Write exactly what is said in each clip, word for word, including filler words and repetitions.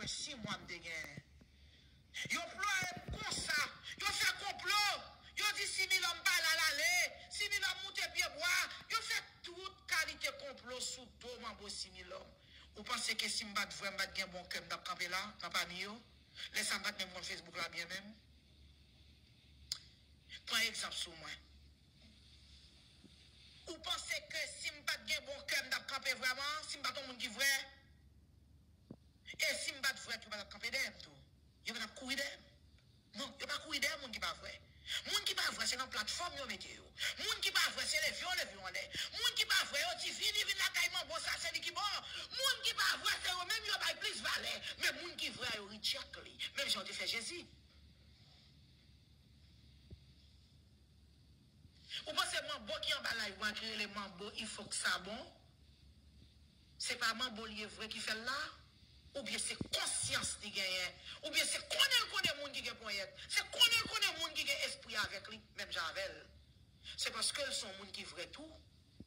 Sis mwa m te genyen. Yo ploye m konsa. Yo fè konplo. Yo di si Milòm pa la, l ale. Si Milòm moute pye bwa. Yo fè tout kalite konplo sou do manbo si Milòm. Ou panse ke si m pa t vrè, m pa t gen bon kè, m t ap kanpe la, nan pami yo? Lè sa m pa t menm konn Facebook la byen menm. Pran egzanp sou mwen. Ou panse ke si m pa t gen bon kè, m t ap kanpe vrèman? Si m pa t yon moun ki vrè? E si m pa t vrè tou, yo pa t ap kanpe dèyè m tou? Yo pa t ap kouri dèyè m? Non, yo pa kouri dèyè moun ki pa vrè. Moun ki pa vrè, se nan platfòm yo mete yo. Moun ki pa vrè, se leve yo leve yo anlè. Moun ki pa vrè, yo di vini, vin lakay manbo sa, se li ki bon. Moun ki pa vrè, se yo menm yo bay plis valè. Men moun ki vrè a, yo reject li. Menm jan yo te fè Jezi. Ou panse manbo ki anba live mwen ki rele manbo ifok sa bon? Se pa manbo l ye vre ki fè l la? Oubyen se konsyans li genyen? Oubyen se konnen l konnen moun ki gen ponyèt? Se konnen l konnen moun ki gen espri avèk li, menm jan avè l? Se paske l se yon moun ki vrè tou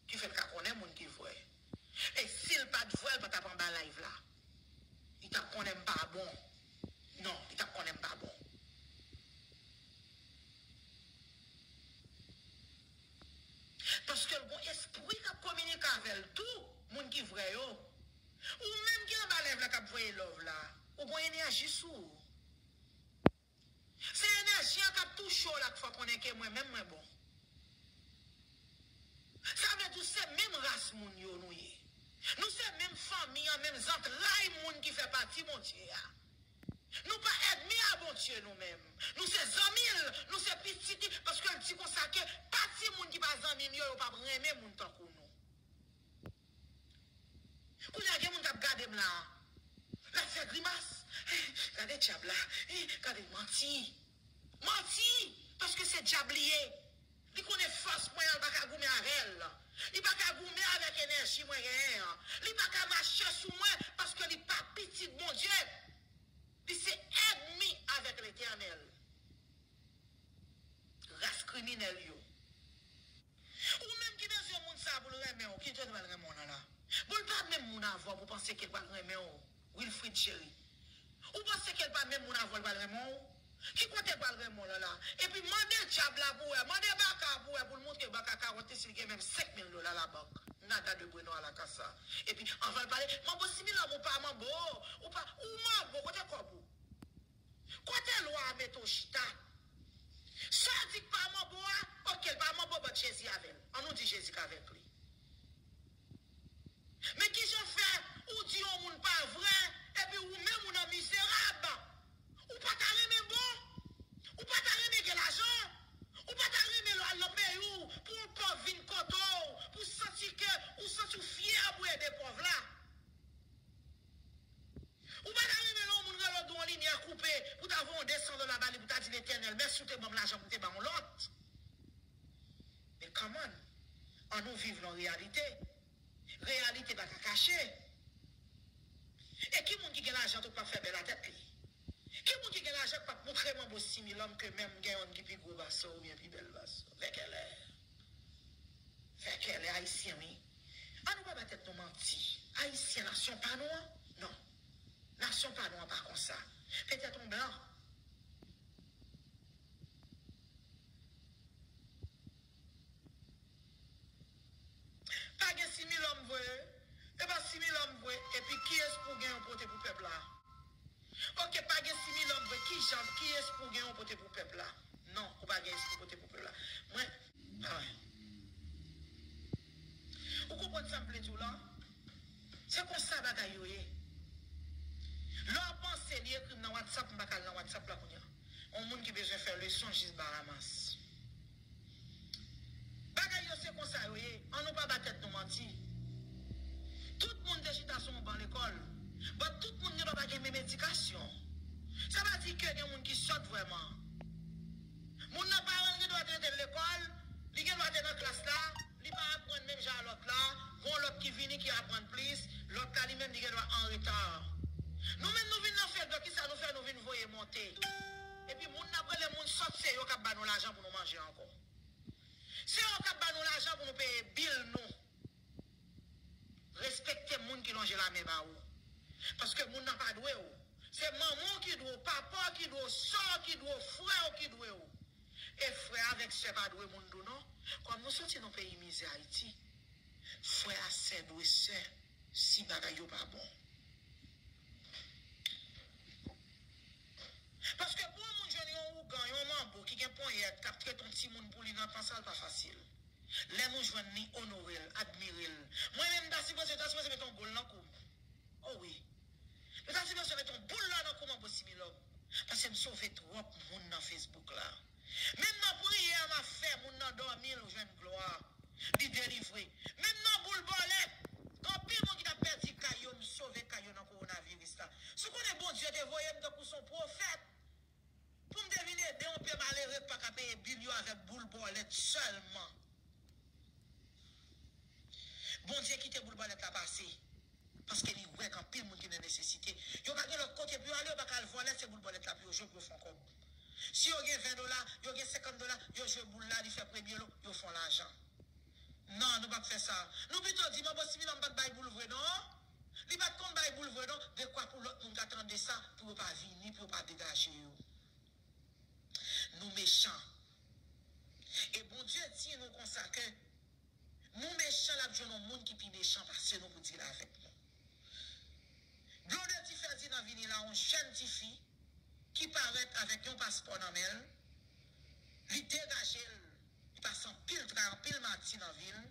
ki fè l ka konnen moun ki vrè. E si l pa t vrè, l pa t ap anba live la. Li t ap konnen m pa bon. Non, li t ap konnen m pa bon. Paske l gon espri k ap kominike avè l tou, moun ki vrè yo. Ou menm ki anba live la k ap voye love la, ou gon enèji sou ou. Se enèji an k ap touche w la k fè w konnen ke mwen menm mwen bon. Sa vle di w se menm ras moun yo nou ye. Nou se menm fanmi an, menm zantray moun ki fè pati Bondye a. Nou pa ènmi a Bondye nou menm. Nou se zanmi l, nou se pitit li, paske l di konsa ke pati moun ki pa zanmi m yo, yo p ap renmen moun tankou nou. Kounye a gen moun k ap gade m la. L ap fè grimas. Eh, gade dyab la. Eh, gade manti. Manti! Paske se dyab li ye. Li konnen fòs mwen an, l pa ka goumen avè l. Li pa ka goumen avèk enèji mwen genyen an. Li pa ka mache sou mwen paske li pa pitit Bondye. Li se ènmi avèk Letènèl. Ras kriminèl yo. Ou menm ki bezwen moun sa pou l renmen w, ki kote l pral renmen w nan la? Bon, l pa menm moun avè w pou w panse ke l pral renmen w, Wilfrid cheri. Ou panse ke l pa menm moun avè w, l pral renmen w? Ki kote l pral renmen w nan la? Epi mande dyab la pou wè, mande baka pou wè, pou l montre baka kawòt li si l gen menm senk mil dola labank. Nada de bueno a la casa. Epi, anvan l pale, manbo si Milòm, ou pa manbo, ou pa, ou manbo, kote kòb ou? Kote lwa a mete w chita? Sa w di k pa manbo a, oke, l pa manbo, bat Jezi avè l. Ann nou di Jezi k avèk li. Men kijan fè ou di yon moun pa vrè, epi ou menm ou nan mizerab? Ou pa ta renmen bon? Ou pa ta renmen gen lajan? Ou pa ta renmen lè w al nan peyi w, pou yon pòv vin kote w, pou w santi ke, ou santi w fyè pou ede pòv la? Ou pa ta renmen lè yon moun rele w di w yon limyè koupe, pou w ta voye yon de san dola ba li, pou w ta di Letènèl, mèsi ou te ban m lajan pou m te ba yon lòt. Men come on, ann nou viv nan reyalite. Reyalite pa ka kache. E ki moun ki gen lajan tou k p ap fèmen latèt li? Ki moun ki gen lajan k p ap montre manbo si Milòm ke menm gen yonn ki pi gwo pase w oubyen pi bèl pase w? Vèkèlè. Vèkèlè ayisyen wi. Ann nou pa ba tèt nou manti. Ayisyen, nasyon pa nou an? Non. Nasyon pa nou an pa konsa. Petèt yon blan. Pa gen si Milòm vre. E pa si Milòm vre. Epi kiyès pou w gen yon pote pou pèp la? Oke, pa gen si Milòm vre. Kijan, kiyès pou w gen yon pote pou pèp la? Non, ou pa gen espri pote pou pèp la. Mwen, ah. Ou konprann sa m vle di w la? Se konsa bagay yo ye. Lè w panse li ekri m nan WhatsApp, m pa ka al nan WhatsApp la kounye a. Yon moun ki bezwen fè leson jis Bahamas. Bagay yo se konsa yo ye. Ann nou pa ba tèt nou manti. Tout moun te chita sou yon ban lekòl. But tout moun gen dwa pa gen menm edikasyon. Sa pa di ke gen moun ki sòt vrèman. Moun nan paran l gen dwa te rete l lekòl, li gen dwa te nan klas la, li pa aprann menm jan a lòt la, gon lòt ki vini ki aprann plis, lòt la li menm li gen dwa an reta. Nou menm nou vin nan fedlo, kisa nou fè? Nou vin voye monte. Epi moun n ap rele moun sòt, se yo k ap ba nou lajan pou nou manje ankò. Se yo k ap ba nou lajan pou nou peye bil nou. Respekte moun ki lonje lamen ba ou. Paske moun nan pa dwe w. Se manman w ki dwe w, papa w ki dwe w, sè w ki dwe w, frè w ki dwe w. E frè avèk sè pa dwe moun tou non. Kòm nou soti nan peyi mizè Ayiti, frè a sè dwe sè si bagay yo pa bon. Paske pou yon moun jwenn yon ougan, yon manbo ki gen ponyèt, k ap trete yon timoun pou li nan tan sa l, pa fasil. Lè nou jwenn li, onore l, admire l. Mwen menm, m ta sipoze, ta sipoze mete yon goal nan kou m. O wi. Nou ta sipoze mete yon boul lò nan kou Manbo Similòm. Paske m sove twòp moun nan Facebook la. Menm nan priyè m ap fè, moun nan dòmi, l jwenn glwa. Li delivre. Menm nan boul bòlèt, gen anpil moun ki t ap pèdi kay yo, m sove kay yo nan kowonaviris la. Si w konnen Bondye te voye m tankou s on pwofèt, pou m te vin ede yon pye malere k pa ka peye bil yo avèk boul bòlèt sèlman. Bondye kite boul bòlèt la pase. Paske li wè gen anpil moun ki nan nesesite. Yo pa gen lòt kote pou yo ale, yo pa ka al vòlè, se boul bòlèt la pou yo jwe pou yo fè yon kòb. Si yo gen ven dola, yo gen senkant dola, yo jwe boul la, li fè premye lo, yo fè yon lajan. Non, nou p ap fè sa. Nou pito di, Manbo Similòm pa t bay boul vre non. Li pa t konn bay boul vre non. Dekwa pou lòt moun ka tande sa, pou yo pa vini, pou yo pa degaje yo. Nou mechan. E Bondye di nou konsa ke nou mechan, l ap jwenn yon moun ki pi mechan pase nou pou di l avèk nou. Blondedy Ferdinand vini la, yon jèn tifi ki parèt avèk yon paspò nan men l, li degaje l, li pase anpil tray, anpil mati nan vi l.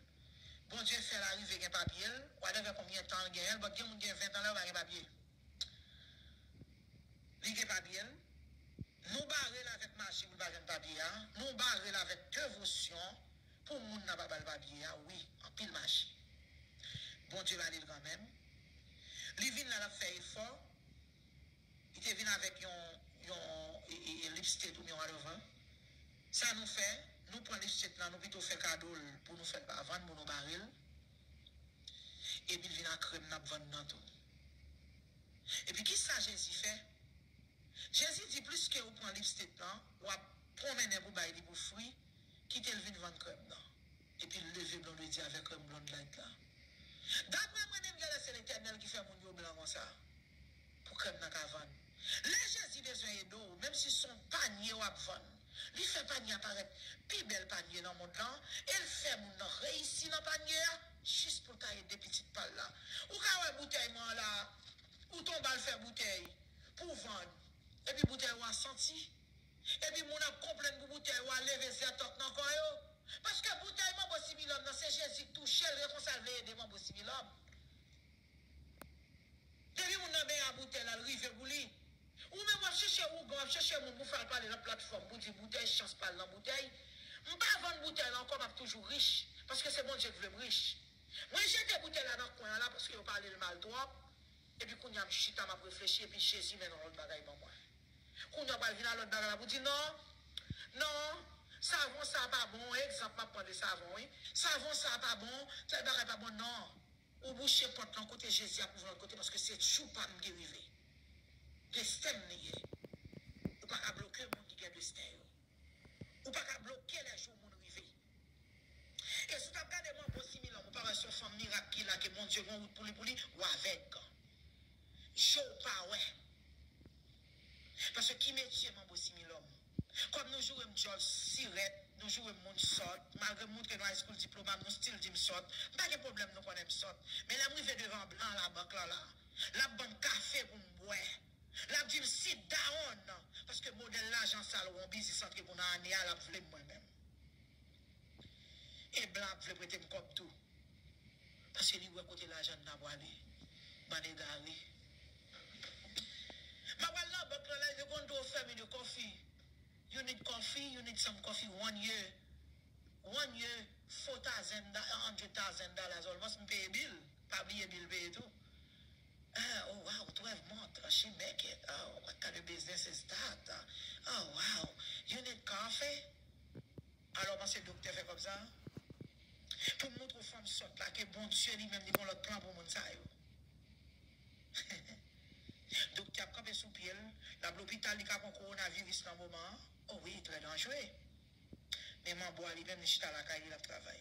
Bondye fè l arive gen papye l, whatever konbyen tan l genyen l, but gen moun gen ven tan la yo pa gen papye. Li gen papye l. Nou bare l avèk maji pou l pa jwenn papye a. Nou bare l avèk devosyon pou moun nan pa ba l papye a. Wi, anpil maji. Bondye ba li l kanmenm. Li vin la, l ap fè efò. Li te vin avèk yon, yon e, e, e, lipstick oubyen whatever. Sa nou fè, nou pran lipstick lan, nou pito fè kado l pou nou fè l pa vann, pou nou bare l. Epi l vin ak krèm n ap vann nan tou. Epi kisa Jezi fè? Jezi di, pliske ou pran lipstick lan, w ap pwonmennen pou bay li pou fri, kite l vin vann krèm nan. Epi l leve Blondedy avèk krèm Blonde Light la. Daprè mwen menm, genlè se Letènèl ki fè moun yo blan konsa. Pou krèm nan ka vann. Lè Jezi bezwen ede w, menm si se yon panye w ap vann, li fè panye a parèt pi bèl panye nan mond lan, e l fè moun nan reyisi nan panye a, jis pou l ka ede pitit pa l la. Ou ka wè boutèy mwen an la, ou tonbe al fè boutèy pou w vann, epi boutèy ou a santi, epi moun ap konplenn pou boutèy ou a leve zètòt nan kò yo. Paske boutèy Manbo Similòm nan, se Jezi k touche l, e konsa l vle ede Manbo Similòm. Depi moun nan benyen a boutèy la, l rive pou li. Ou menm w ap chèche ougan, w ap chèche moun pou fè al pale nan platfòm, pou di boutèy, chans pa l nan boutèy. M pa vann boutèy la ankò, m ap toujou rich, paske se Bondye k vle m rich. Mwen jete boutèy la nan kwen an la, paske yo pale l mal twòp. Epi kounye a m chita, m ap reflechi, epi Jezi mennen yon lòt bagay ban mwen. Kounye a w pral vin a lòt bagay la pou di non, non, savon sa pa bon, egzanp m ap pran de savon wi, savon sa pa bon, tèl bagay pa bon, non. Ou bouche pòt lan kote Jezi ap ouvri lòt kote, paske se tchoupa m ki rive. Desten m li ye. Ou pa ka bloke moun ki gen desten yo. Ou pa ka bloke lè jou moun rive. E si w t ap gade Manbo Similòm, ou pa wè se yon fanm mirak ki la, ke Bondye gen wout pou li, pou li, w avèg. Je w pa wè. Paske ki metye Manbo Similòm? Kòm nou joure m djòl sirèt, nou joure m moun sòt, malgre m moutre nou high school diploma m, nou still di m sòt. M pa gen pwoblèm nou konnen m sòt. Men lè m rive devan blan labank lan la, l ap ban m kafe pou m bwè. L ap di m sit down, paske modèl lajan sa l wè yon biznis antre pou nan ane a, l ap vle m mwen menm. E blan ap vle prete m kòb tou. Paske li wè kote lajan n nan prale. Bann egare. M ap al nan bank lan la, they gonna do a family coffee. You need coffee, you need some coffee, one year. One year, four thousand, a hundred thousand dollars almost, m peye bil. Pa bliye bil peye tou. Ah, oh wow, twelve month, uh, she make it. Oh, what kind of business is that? Uh, oh wow, you need coffee? Alò, w panse doktè fè kòb sa? Pou m montre w fanm sòt la, ke Bondye li menm li gon lòt plan pou moun sa yo. Doktè ap kanpe sou pye l, l ap lopital, li ka pran kowonaviris nan moman an. O wi, trè danjre. Men manbo a li menm, li chita lakay li, l ap travay.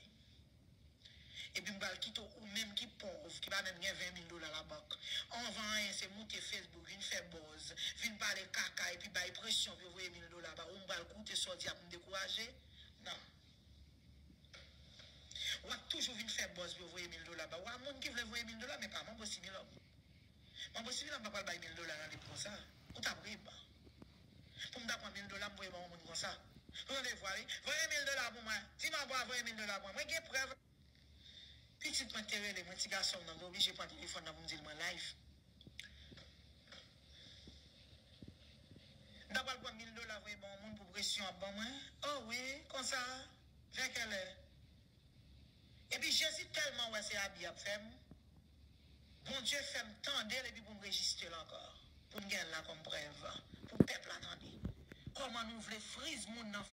Epi m pral kite w, ou menm ki pòv, ki pa menm gen ven mil dola labank. Anvan anyen, se moute Facebook, vin fè buzz, vin pale kaka, epi bay presyon pou yo voye mil dola ba ou. M pral koute sa w di ap m dekouraje? Non. W ap toujou vin fè buzz pou yo voye mil dola ba ou. A moun ki vle voye mil dola, men pa manbo Similòm. Manbo Similòm pa pral bay mil dola nan lip konsa. Ou t ap ri m. Pou m ta pran mil dola, m voye ba yon moun konsa. Ou tande vwa, wi. Voye mil dola pou mwen. Di manbo a voye mil dola pou mwen. Mwen gen prèv. Pitit mwen te rele mwen, ti gason m nan, mwen oblije pran telefòn nan pou m di l mwen live. M ta pral pran mil dola voye ban yon moun pou presyon ap ban mwen. Oh wi, konsa, vè kèlè. Epi Jezi tèlman wè se abi y ap fè m, Bondye fè m tande l epi pou m rejistre l ankò. Pou m gen l la kòm prèv. Pou pèp la tande. Kòman nou vle friz moun nan